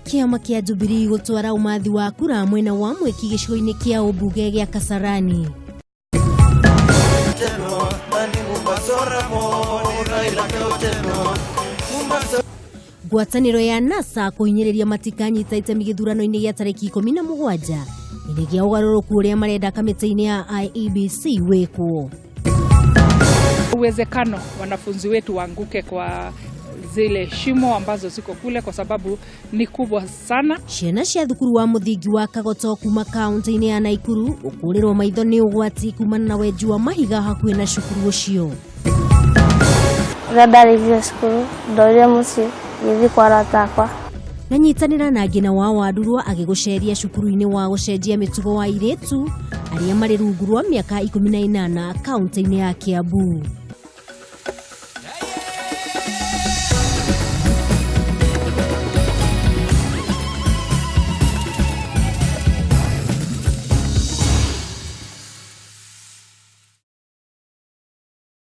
Kĩama kĩa Jubilee gũtwara ũmathi wa kura mwena wa Mwĩki gĩcigo-inĩ kĩa ũmbunge gĩa Kasarani. Ngwatanĩro ya NASA kũhinyĩrĩria matikanyita itemi gĩthurano-inĩ gĩa tarĩki 17 nĩ gĩa ũgarũrũku ũrĩa marenda kamĩtĩ-inĩ ya IEBC wĩkwo. Uwezekano wanafunzi wetu waanguke kwa zile shimo ambazo ziko kule kwa sababu ni kubwa sana. Ciana cia thukuru wa mũthingi wa Kagoto kuma kaunti-inĩ ya Naikuru gũkũrĩrwo maitho nĩ ũgwati kumana na wenji wa mahiga hakuhĩ na cukuru ũcio. Rĩrĩa ndarĩkirie cukuru, ndorire mũciĩ ngĩthiĩ kwa arata akwa. Na nyitanĩra na Ngina wa Wandurwa agĩgũceria cukuru-inĩ wa gũcenjia mĩtugo wa airĩtu arĩa marĩ rungu rwa mĩaka 18 kaunti-inĩ ya Kiambu.